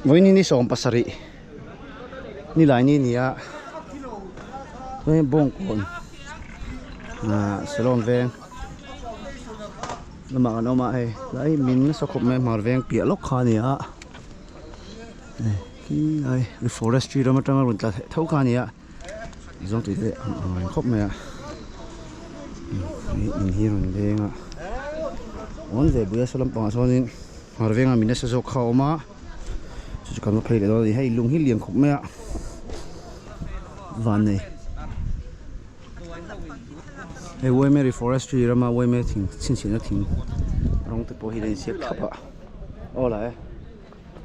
Vawiin ni 17 nilai ni ni a chuan bawngkawn ah salon veng lamah kan awm a hei tlai min nasa khawp mai hmar veng piah lawk kha a ni a hei khi lai forestry ram atanga rawn tla tho kha a ni a zawng tui te ang ang reng khawp mai a in hi rawn leng a awn ve bui a saw lampangah sawnin hmar vengah min nasa zawk kha a awm a chu chu kan va phei leh dawn a ni hei lung hi lian khawp mai a van nei hei Waimary forestry rama Waimary thing chhinchhiahna thing rawng te pawh hi a insiak thlap a aw la e.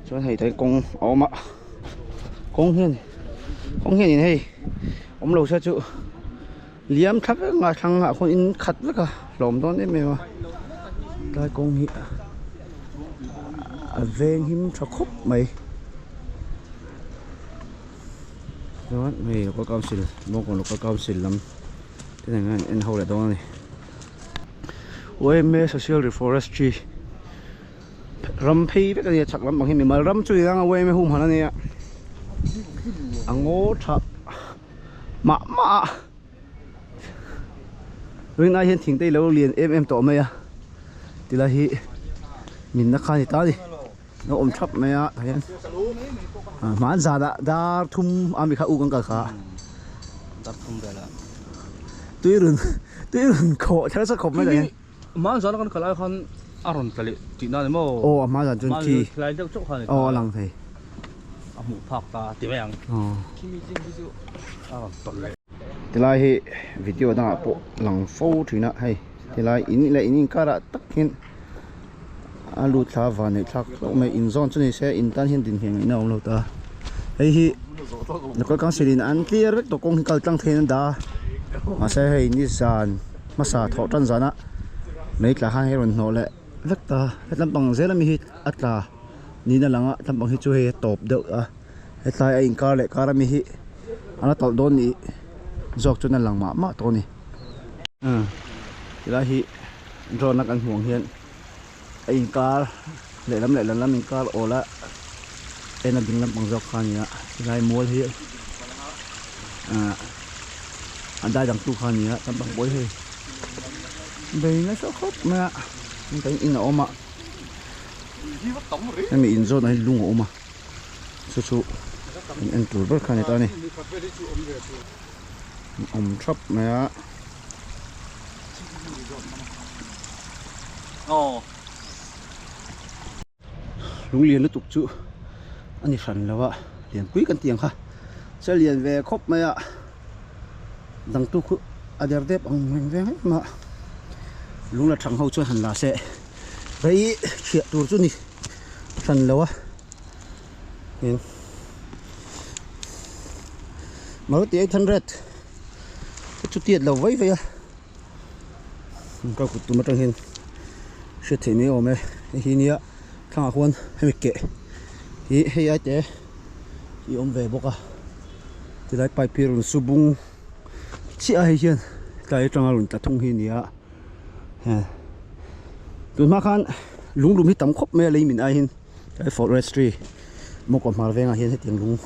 Chuan hei tlai kawng a awm a kawng hian kawng hianin hei awm lo se chu liam thla vek anga thlang ah khawn in khat vek a hlawm dawn em em a tlai kawng hi a veng him tha khawp mai chuan hei local council bawngkawn local council lam te nen hian en ho leh dawn a ni yma social reforestry. Ram phei vek a nia chhak lampang hi mimal ram chu ni ang a yma hum han a nia a ngaw tha mah mah a rinai hian thing te hi lo lian em em tawh mai a tilai hi minna kha a ni ta a ni a awm thap mai a tah hian hman zanah dar thum a mi kha uk an kal kha tui run tui run khawh thar sa khawp mai tah hian. Hma zan kan kal ai khan a rawn tla leh tih na ni maw? Aw a hma zan chuan khi tlai deuh chauh khan aw a lang thei. A hmuh phak ta ti mai ang. Aw. Khimi zing hi chu a rawn tawlh leh. Tilai hi video dangah pawh lang fo thin a hei tilai in leh in inkarah tak hian a lut thla van neih thlak hlauh mai in zawn chu ni se in tan hian din ngheng ngaihna a awm lo ta hei hi local council in an clear vek tawh kawng hi kal tlang theiin an dah a mahse hei nizan. Hmasa thawh tan zana mei tla khan hei rawn hnawh leh vek ta he tlampang zel ami hi a tla niin a lang a tlampang hi chu hei a tawp deuh a hetlai a inkar leh kar ami hi a la tawlh dawn nih zawk chuan a lang mah mah tawh a ni tilai hi drone a kan hmuh ang hian a inkar lehlam leh lehlam inkar awl a en a ding lampang zawk kha a ni a tilai mual hi ahh a dai dang tu kha a ni a lampang pawh hi hei bei nasa khawp mai a kan in a awm a hemi in zawnah hian lung a awm a chu chu kan en tur ber kha a ni ta a ni awm thap mai a. Lunglian lutuk chu a ni hran lo a lianpui kan tih ang kha se lian ve khawp mai a dangtu khu a der dep ang reng reng em a lung la thang ho chuan han la se rei chhiah tur chu ni hran lo a in Maruti 800 chu tiat lo vai vai a ka kut tum atang hian hriat theih mai awm e hei hi nia thlangah khuan hemi keh hi hei ai te hi awm ve bawk a tilai pipe hi rawn su bung chiah a hei hian tlai atanga rawn tla thung hi a ni a tun hma khan lung lum hi tam khawp mai a lei min ai hin tlai forestry mawkawm hmar vengah hian hetiang lung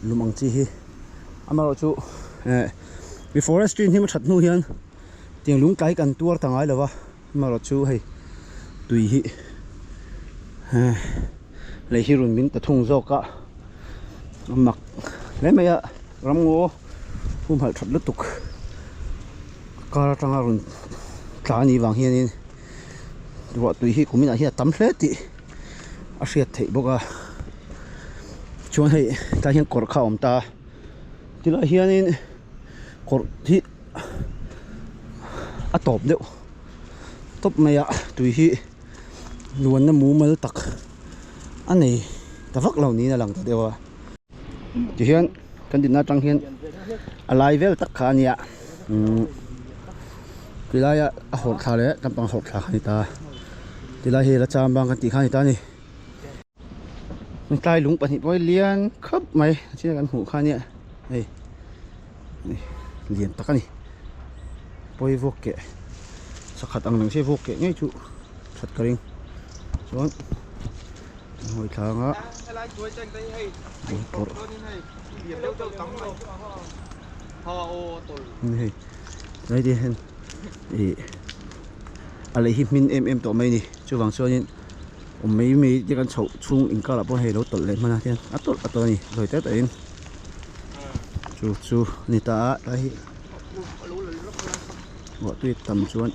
lum ang chi hi. Amaherawhchu eh mi forestry hnim a that hnu hian tiang lung tlai kan tuar ta ngai lo va amaherawhchu hei tui hi eh lei hi rawn min ta thung zawk a a mak hle mai a ramngaw humhalh that lutuk kar atanga rawn tla a nih vang hianin ruah tui hi kuminah hian a tam hle tih a hriat theih bawk a chuan hei tlai hian kawr kha a awm ta a tilai hianin kawr hi a tawp deuh tawp mai a tui hi luanna mumal tak a nei ta vak lo niin a lang ta deuh a tihian kan dinna atang hian a lai vel tak kha a nia umm tilaia a hawrh thla leh lampang hawrh thla kha a ni ta tilai hi la cham bang kan tih kha a ni ta a ni tlai lung pahnih pawh hi lian khawp mai a china kan hmuh kha a nia hei lian tak a ni pawi vuak keh sakhat ang reng se vuak keh ngei chu that ka ring chuan. Ngawi thlang a bawlhpawrh hei tlai te hian ih a lei hi hmin em em tawh mai a ni chuvang chuanin awm mai mai te kan chhoh chhung inkarah pawh hei a lo tawlh leh hman a tihian a tawlh a tawlh a ni zawi te tawhin chu chu a ni ta a tlai hi ruahtui tam chuan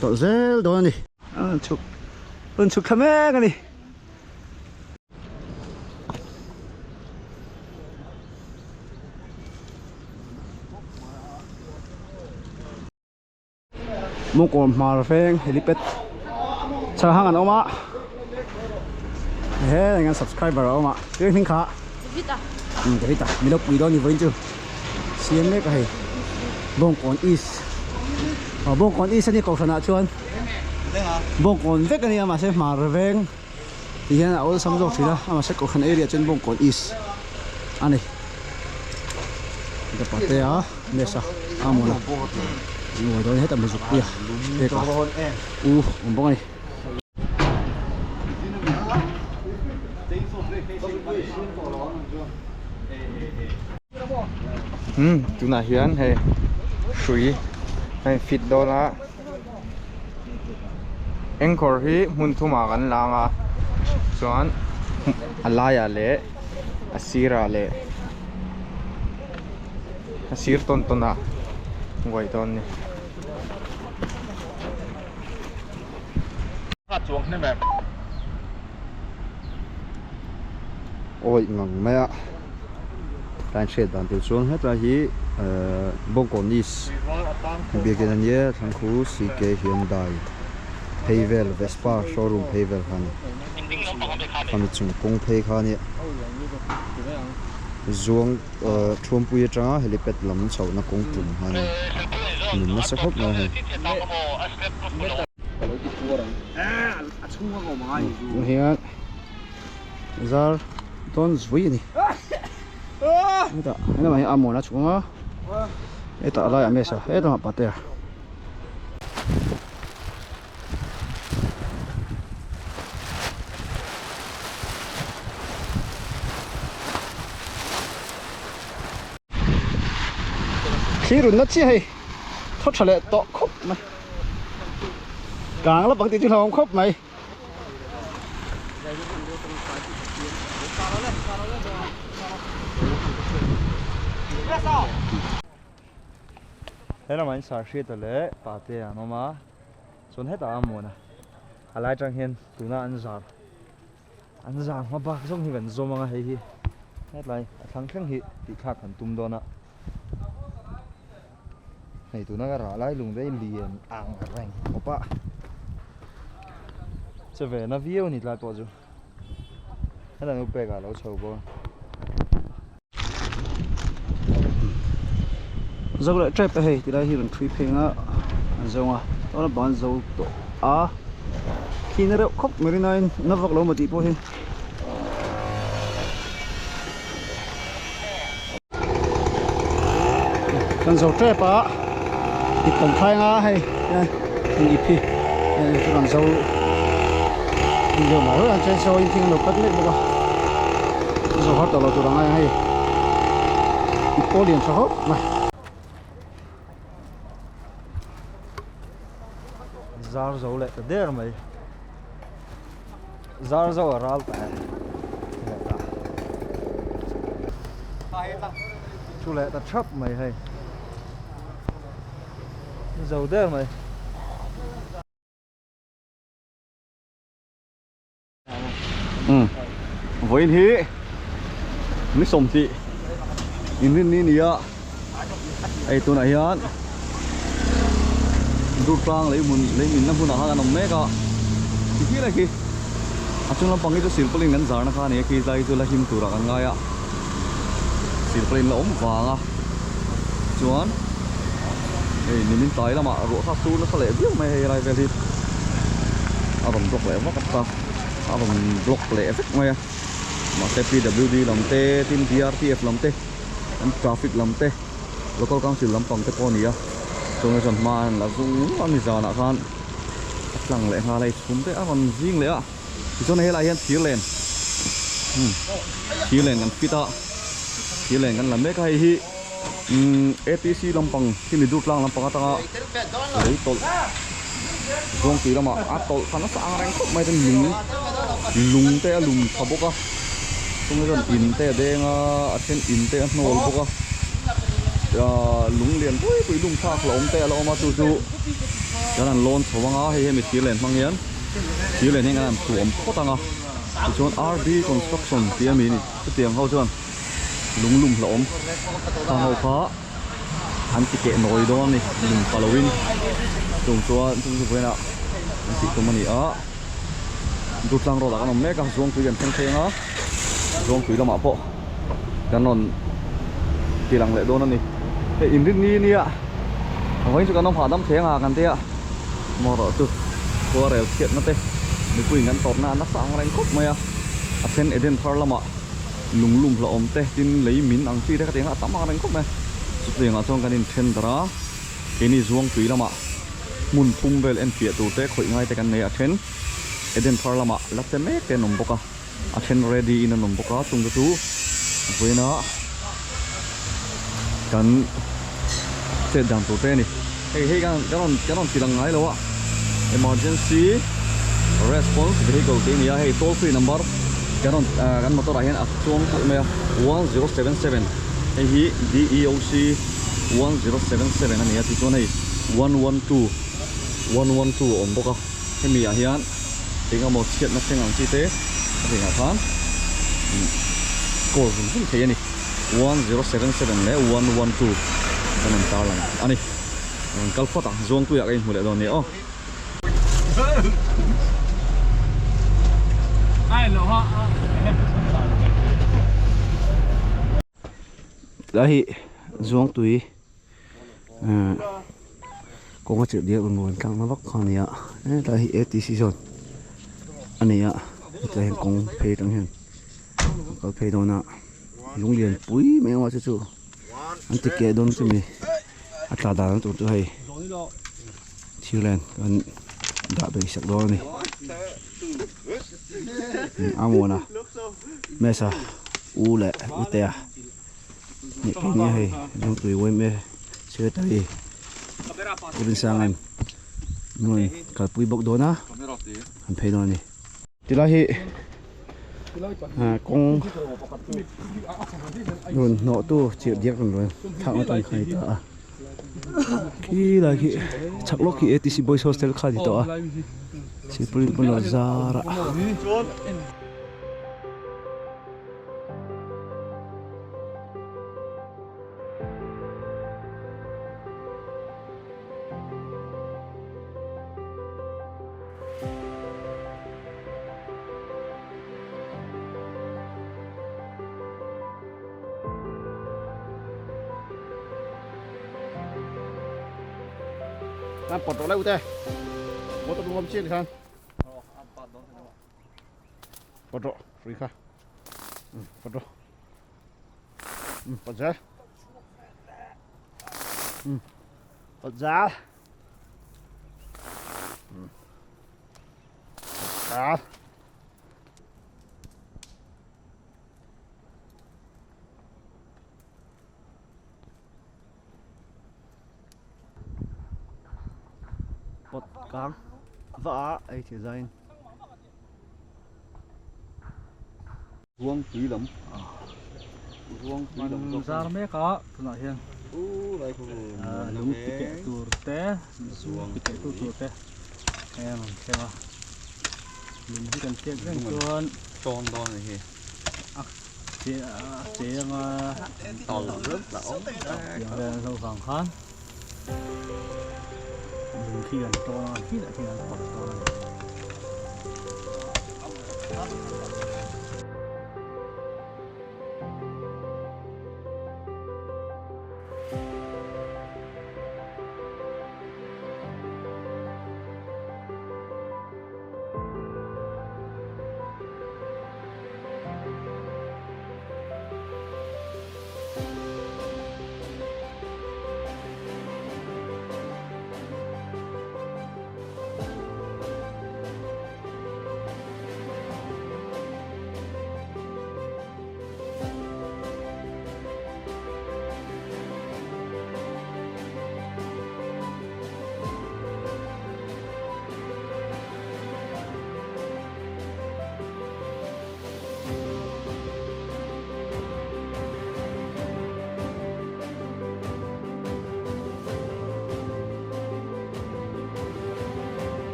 tawlh zel dawn a ni. A rawn chhuk rawn chhuk thla mek a ni. Mawngkawn hmar veng helipad chhang hang an awm a he eng an subscriber a awm a tui hming kha David a David a milo pui dawn ni vawiin chu siam mek a hei Bawngkawn East aw Bawngkawn East a ni kohhran ah chuan Bawngkawn vek a nia mahse hmar veng tih hian a awlsam zawk thin a mahse kohhran area chuan Bawngkawn East a ni ka pate a mesa a mawn a nuai dawn hetah muzuk pui a pek a u awm bawk a ni. Umm tunah hian hei hrui a in fit dawn a anchor hi hmun thumah kan lang a chuan a laiah leh a sirah leh a sir tawn tawn ah uai dawn a ni. Awih ngang mai a tlai hriat dan tur chuan hetlai hi ehh Bawngkawn East biakin a nia Thangkhu CK Hyundai phei vel Vespa showroom phei vel kha a ni khami chung kawng phei kha a nia Zuang ehh Thuampui atanga helipad lam chhohna kawng tum kha a ni min nasa khawp mai a hei. Hian zar dawn zui a ni hetah helamah hian amon a chhung a hetah a laiah mesa helamah patea. Thli run na chiah hei thaw tha leh tawh khawp mai kang la bang tih chu hlauhawm khawp mai. Helamah in sar hriat a leh pate an awm a chuan hetah a muan a a lai atang hian tuna an zar an zar hma bak zawng hi kan zawm ang a hei hi hetlai a thlang thleng hi tih thlak kan tum dawn a. Hei tuna ka rah lai lung te hi lian ang reng khawp a che ve na viau a ni tlai pawh chu heta nu pek ah a lo chho bawk a. Zo leh tep a hei tilai hi rawn thui pheng a an zawng a tuna ban zo tawh a khi na reuh khawp mai rinaiin na vak lo maw tih pawh hi. Kan zo tep a ip kan khai anga hei in ip hi hei chu kan zo deuh mai mai ang chuan saw in thing an lo cut mek bawk a zo har tawh lo tur ang a hei ip pawh lian tha khawp mai. Zar zo leh ta der mai. Zar zo a ral ta e. Thu leh ta thap mai hei. Zo der mai. Vawiin hi ni sawmhnih inrinni ni a hei tunah hian Durtlang lei hmun lei minna hmunah khan an awm mek a ti khi lai khi a chung lampang hi chu silpaulin kan zarna kha a ni a khi tlai chu la him turah kan ngai a silpaulin la awm vang a chuan hei nimin tlai lamah ruah kha sur nasa leh viau mai a hei lai vel hi a rawn block leh vak a a rawn block leh vek mai a mahse P W D lam te tin D R T F lam te an traffic lam te local council lampang te pawh a ni a chuan chuan hma an la zung a ni zanah khan a tlang leh nghal a hei chhum te a rawn zing leh a tichuan helaiah hian thir len. Thir len kan fit a thir len kan la mek a hei hi umm atc lampang khi mi durtlang lampang atanga lei tawlh zawng tui lamah a tawlh kha nasa ang reng khawp mai chuan lung lung te a lum tha bawk a chungah chuan in te a deng a a then in te a hnawl bawk a ahh lung lian pui pui lum thlak la awm te a la awm a chu chu kan han lawn chho ang a hei hemi thir len hmang hian thir len hian kan han thuam phawt ang a tichuan R B construction tih ami a ni chutiang ho chuan lung lum hlauhawm khang ho kha an ti keh nawi dawn a ni lum pa loin chung chuan chung chu vawiinah an tih tum a ni a Durtlang road ah kan awm mek a Zuangtui kan thleng thleng a Zuangtui lamah pawh kan rawn ti lang leh dawn a ni hei inrinni nia vawiin chu kan awm hahdam thleng a kan tia maw chu khua rel chhiatna te mipui in kan tawrhna a nasa ang reng khawp mai a a then Eden thar lamah lung lum hlauhawm te tin lei min ang chi te kha tiang a tam ang reng khawp mai chutiangah chuan kan inthen darh a keini Zuangtui lamah hmun thum vel en fiah tur te khawih ngai te kan nei a then Eden thar lamah la che mek te an awm bawk a a then ready in an awm bawk a chung te chu vawiina kan chet dan tur te a ni hei hei kan rawn kan rawn ti lang ngai lo a emergency response vehicle tih a ni a hei toll free number kan rawn ah kan motor ah hian a chuang kalh mai a 1077 hei hi D_E_O_C 1077 a ni a tichuan hei 112 112 a awm bawk a hemi ah hian eng emaw chhiatna thleng ang chi te a ringah khan call zung zung thei a ni 1077 leh 112 kan rawn tarlang a ni rawn kal phawt ang Zuangtuiah ka inhmu leh dawn nia aw. Tlai hi Zuangtui kawng a chirh diak rawn ruan tlangna vak kha a ni a hetlai hi atc zawn a ni a hetlai hian kawng phei atang hian a kal phei dawn a lung lian pui mai ang a chu chu an ti keh dawn chumi a tla dan tur chu hei thir len kan dah bei sak dawn a ni a muan a mesa u leh u te a. Nih phei nia hei Lungtui yma secretary Rinsanga'n min rawn kalpui bawk dawn a an phei dawn a ni. Tilai hi kawng rawn hnawh tu chirh diak rawn rawn thlak na tan kha a ni ta a khilai khi chhak lawk khi atc boys hostel kha a ni tawh a silpaulin pawn lo zar a. Khan pawt rawh le ute motor dum awm chian khan pawt rawh hrui kha pawt rawh pawt zel pawt zel pawt zel Pawt kang va a ei thei zaiin. Ruang tui lam ruang tui lam zawk zar mek a tunah hian lung ti keh tur te lung ti keh tu tur te hei an rawn thleng a lung hi kan hriat reng chuan tawn dawn a ni hi a che a che anga tal reuh lah awm tiang vel an hlo vang khan lung khi kan tawn a khi lah khi kan pawt dawn a ni.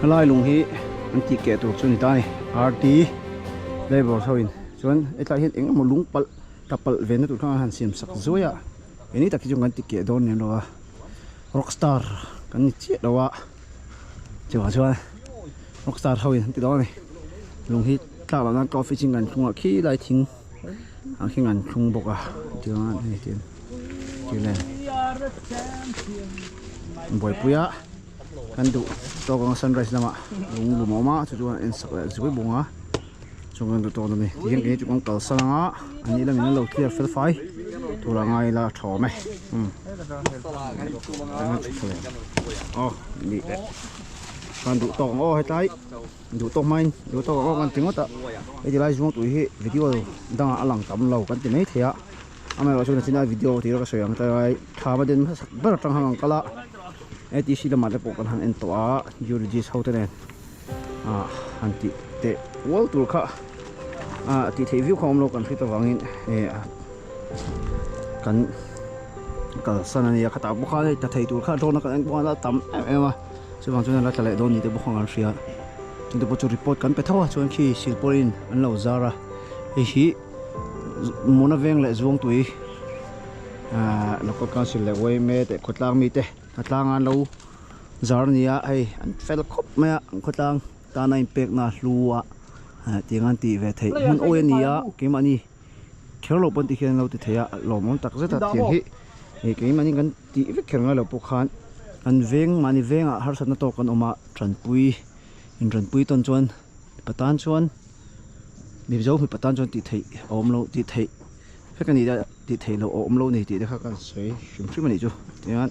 Helai lung hi an tih keh tur chu a ni ta a ni RT labour ho in chuan hetlai hian eng emaw lung palh ta palh ve na tur kha an han siam sak zuai a eng ni tak hi chu kan ti keh dawn lem lo a rockstar kan ni chiah lo a chuvang chuan rockstar ho in an ti dawn a ni lung hi tlak loh nan ka office in kan thlung a khi lai thing ah khian an thlung bawk a tichuan hei tin tin buaipui a. Kan duh tawk ang sunrise lamah lung lum a awm a chu chuan en sak leh zui bawng a chung kan duh tawk a ni tihian kei chu kan kalsan ang a an nih lamin an lo clear fel fai tur a ngai ila a tha awm e umm aw nih leh kan duh tawk ang aw hetlai duh tawk hmain duh tawk ang aw kan ti ngawt a heti lai zawng tui hi video dangah a lang tam lo kan ti mai thei a amaherawhchu nachina video tih ka sawi ang tlai thla va den hmasak ber atang han ang kal a. ATC lamah te pawh kan han en tawh a geologist ho te nen ah han tih teh ual tur kha ah tih theih viau kha awm lo kan hriat avangin eh kan kalsan a nia khatah bawk khan hei tla thei tur kha drone a kan en pawh a tam em em a chuvang chuan a la tla leh dawn ni te bawk khan kan hria chungte pawh chu report kan pe tho a chuan khi silpauline an lo zar a hei hi muna veng leh zuangtui. Ahh local council leh yma te khawtlang mite khawtlang an lo zar a ni a hei an fel khawp mai a an khawtlang tana inpekna a hlu a ah tiang an tih ve theih hmun awi a ni a keimahni kher lo pawn tikhian an lo ti thei a lawmawm tak zet a tiang hi ih keimahni kan tih vek kher ngai lo pawh khan kan veng mahni vengah harsatna tawk kan awm a tanpui intanpui tawn chuan mipa tan chuan mizo mipa tan chuan tih theih a awm lo tih theih vek a ni a tih theih loh a awm lo ni tih te kha kan sawi hrim hrim a nih chu tichuan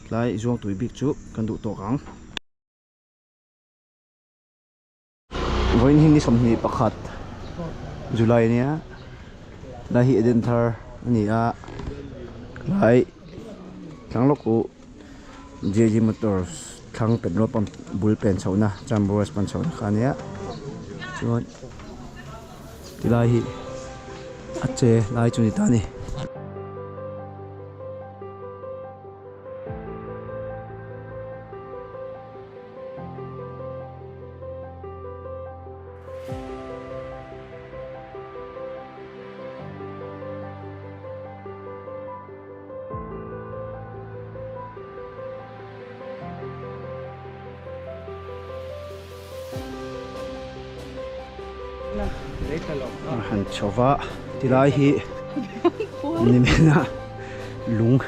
tlai zuang tui bik chu kan duh tawk ang. Vawiin hi ni 21 July a nia tlai hi Eden thar a ni a tlai thlang lawk uh JG Motors thlang petrol pump bul pen chhohna Chamboras pan chhohna kha a nia chuan. Tilai hi a che lai chu ni ta a ni. A han chho va tilai hi nimina lung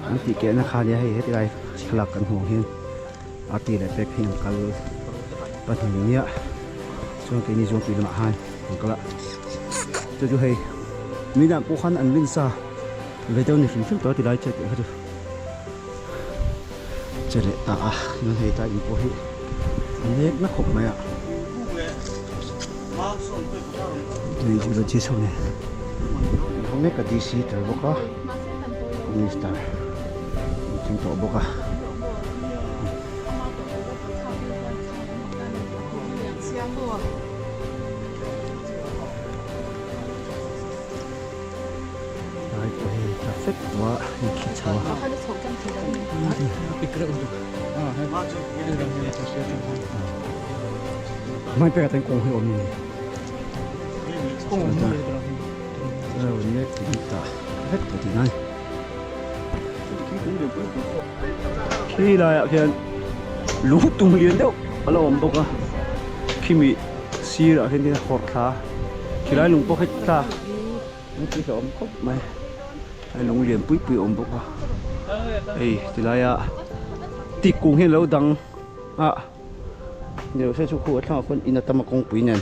an tih kehna kha ania hei heti lai thlalak kan hmuh ang hian a ti leh pek hi an kal pahnih nia chuan keini zawng tih lamah khan an kal a chu chu hei minah pawh khan an rin sa ve deuh a ni hrim hrim tawh a tilai che tih kha chu. Che leh ta a chuan hei tlai in pawh hi a nek na khawp mai a tui chu la chi chho nen an ho mek a DC tel bawk a minister an thleng tawh bawk a. Lai pawh hi tla fek tawh a hei khi chho a. Hmai pekah ten kawng hi awm ni. Vek tawh tih nai. Khi laiah khian lung tum lian deuh a lo awm bawk a khimi sirah khian tin a hawrh thla a khilai lung pawh khi tla an tih hlauhawm khawp mai a lung lian pui pui a awm bawk a hei tilaia tik kung hi a lo dang a ni lo se chu khu a thlangah khuan in a tam a kawngpui nen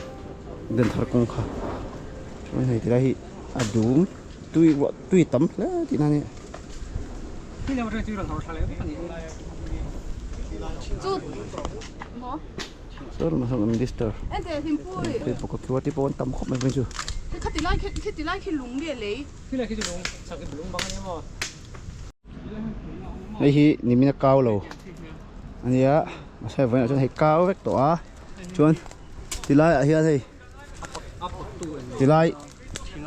den thar kawng kha chuan hei tilai hi a dum tui ruah tui tam hle tihna a ni. Minister Facebook a QR te pawh an tam khawp mai phei chu. Hei hi nimin a kau lo a nia mahse vawiinah chuan hei kau vek tawh a chuan tilai ah hian hei tilai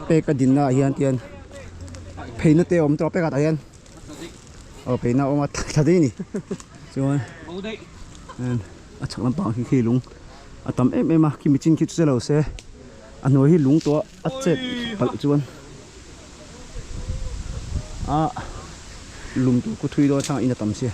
pek a dinna ah hian tian pheina te a awm tawh a pekah tah hian aw pheina a awm a tha daih a ni chuan. A chhak lampang khi khi lung a tam em em a khi michin khi chu che lo se a hnuai hi lung tawh a chet palh chuan a lum tur khu thui dawn atangah in a tam sia.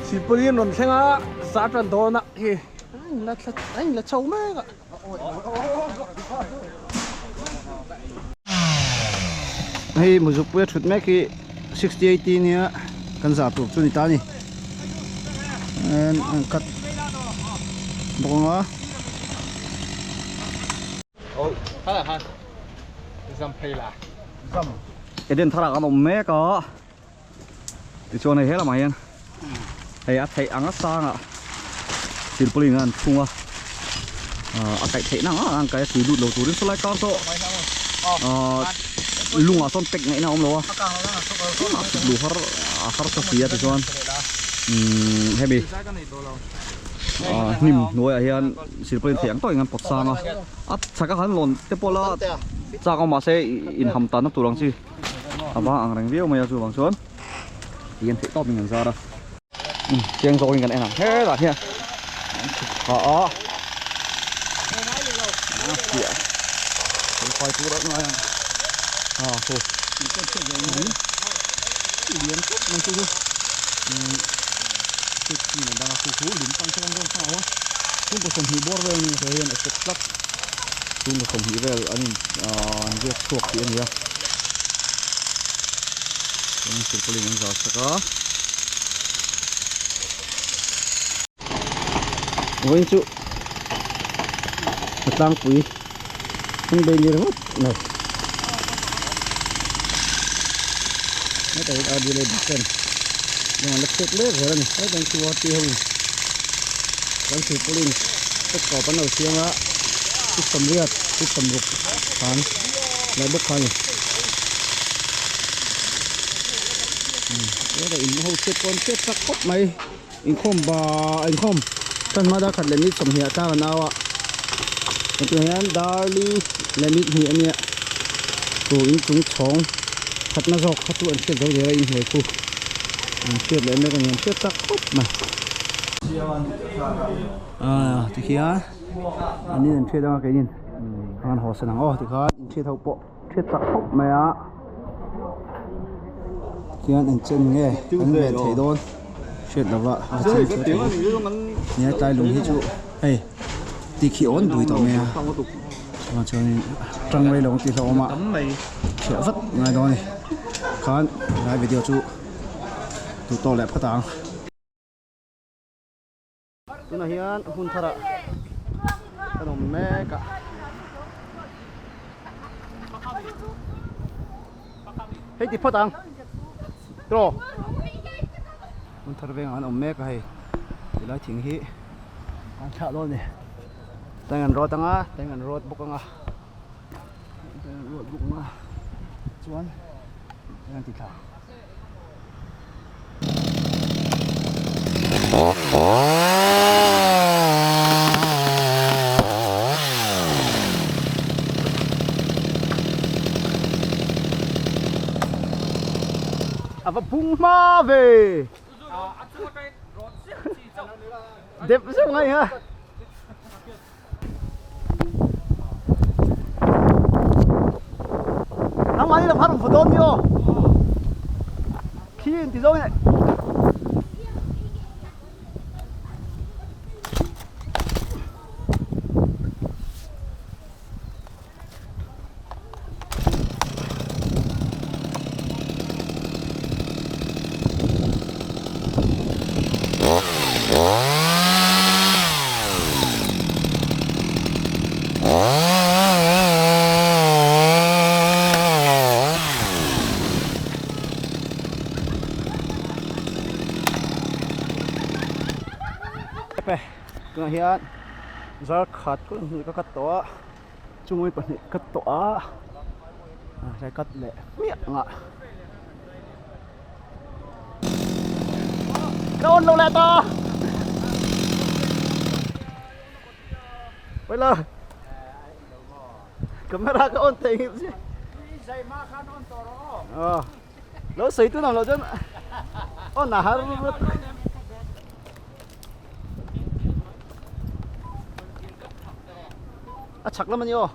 Silpauline rawn thleng a zar tan dawn a khi a in la a in la chho mek a. Hei Muzukpuia thut mek hi 6080 nia kan zar tur chu ni ta a ni an cut bawk ang a. Eden thar ah kan awm mek a tichuan hei helamah hian hei a theih anga sangah silpauline an thlung a ah a kaih theih na ang ang kai a tui lut lo turin sawlai kar saw ah lungah sawn pack ngaihna a awm lo a a chhuk luh har a harsa si a tichuan umm hemi ah hnim hnuaiah hian silpauline theih ang tawkin an pawt sang a a chhaka han lawn te pawh la chak a mahse inham tanna tur ang chi a vang ang reng viau mai a chuvang chuan tihian theih tawpin kan zar a chiang zawkin kan en ang hetah hian an chhuk thla a a fiah felfai tur a ngai ang a khu lian khawp mai chu chu dang a khu khu lung tang chuan rawn thlang a chhungkaw sawmhnih bawr vel ni he hian a set tlat chhungkaw sawmhnih vel an in ahh an riak chhuak tih a ni a chuan silpauline an zar sak a. Vawiin chu a tlangpui an bei ni ringawt mai hetah hian RD leh bus stand eng an la chhiat mek zel a ni hetah hian qrt ho in kan silpauline step tawp an lo siam a feet sawmriat feet sawmruk khan leh bawk kha a ni hetah in ho chhiat pawh an chhiat chak khawp mai. Inkhawm ba inkhawm tan hma dar khat leh minute sawmhnih ah tlang an au a hetiang hian dar li leh minute hnih a nia chu inchung chhawng khatna zawk kha chu an hriat zo zel a inhnuai khu an hriat leh mek a ni an hriat tak khawp mai ah tikhian an in an hriat anga keinin an haw san ang aw tikhan inhriat ho pawh. Hriat tak khawp mai a tihian eng chen nge an ven theih dawn hriat lova a chhan chu thei nia tlai lung hi chu hei ti khi awn bui tawh mai a chuvang chuanin tang rei lo ang tih hlauhawm a chhiah vat ngai dawn a ni khan helai video chu duh tawk leh phawt ang. Tunah hian hun tharah kan awm mek a. Hei ti phawt ang. Tiraw. Hmun thar vengah an awm mek a hei. Tilai thing hi an thlah dawn a ni. Teng an rawt anga, teng an rawt bawk anga. Teng an rawt bawk anga. Chuan teng an ti thla. A va bung hma ve. Dep zeuh ngai ha. Nangmah hi lam har rawn dawn ni aw. Khi in ti zo nge. Tunah hian zar khat hnih ka cut tawh a. Chungawih pahnih ka tawh a tlai cut leh hmiah ang a ka on lo leh ta Wela camera ka on thei ngil si lo sei tu nam lo chuan on a har A chhak lam a ni aw.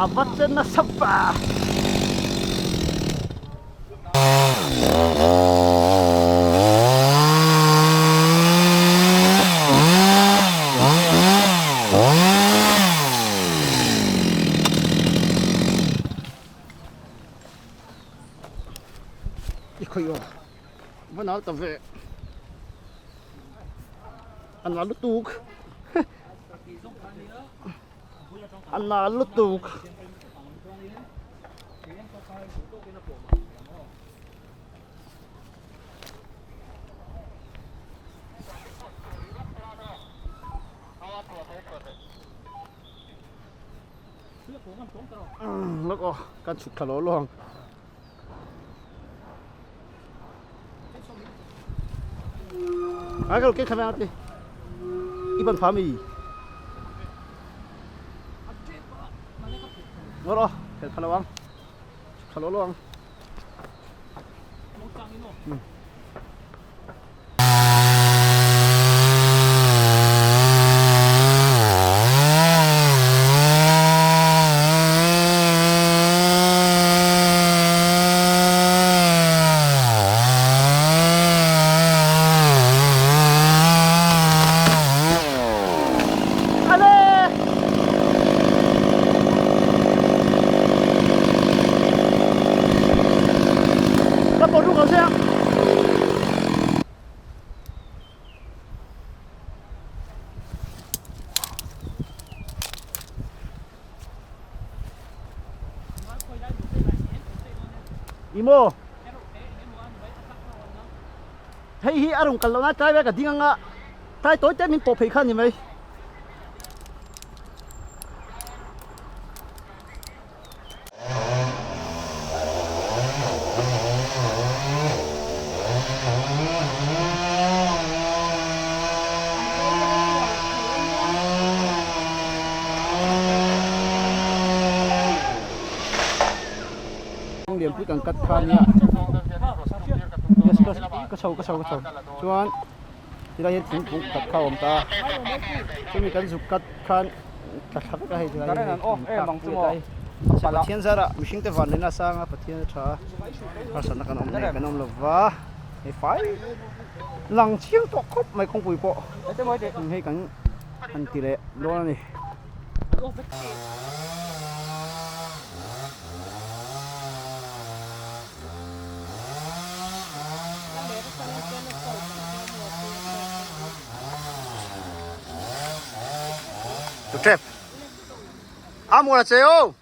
A va chen nasa pa. I khawi aw va nal ta ve a nal lutuk a nal lutuk. Lawk aw kan chhuk thla lo lo ang. Ai ka lo ke thla ve i ban pha mi. Ngawr aw phel pha lo ang. Chhuk thla lo lo ang. Imo Hei hi a rawn kal lohna tlai vel ka ding anga tlai tawi te min pawh phei kha a ni mai. Lianpui kan cut kha ania yes ka chho ka chho ka chho chuan tilai hian thingkung pakhat kha a awm ta a chumi kan zuk cut khan. tla thla vek a hei tilai hi hei ang chu maw Pathian zarah mihring te van lehna sanga Pathian a tha a harsatna kan awm nei kan awm lova hei fai lang chiang tawh khawp mai kawngpui pawh hei kan han ti leh dawn a ni. Trep. A mual a che o.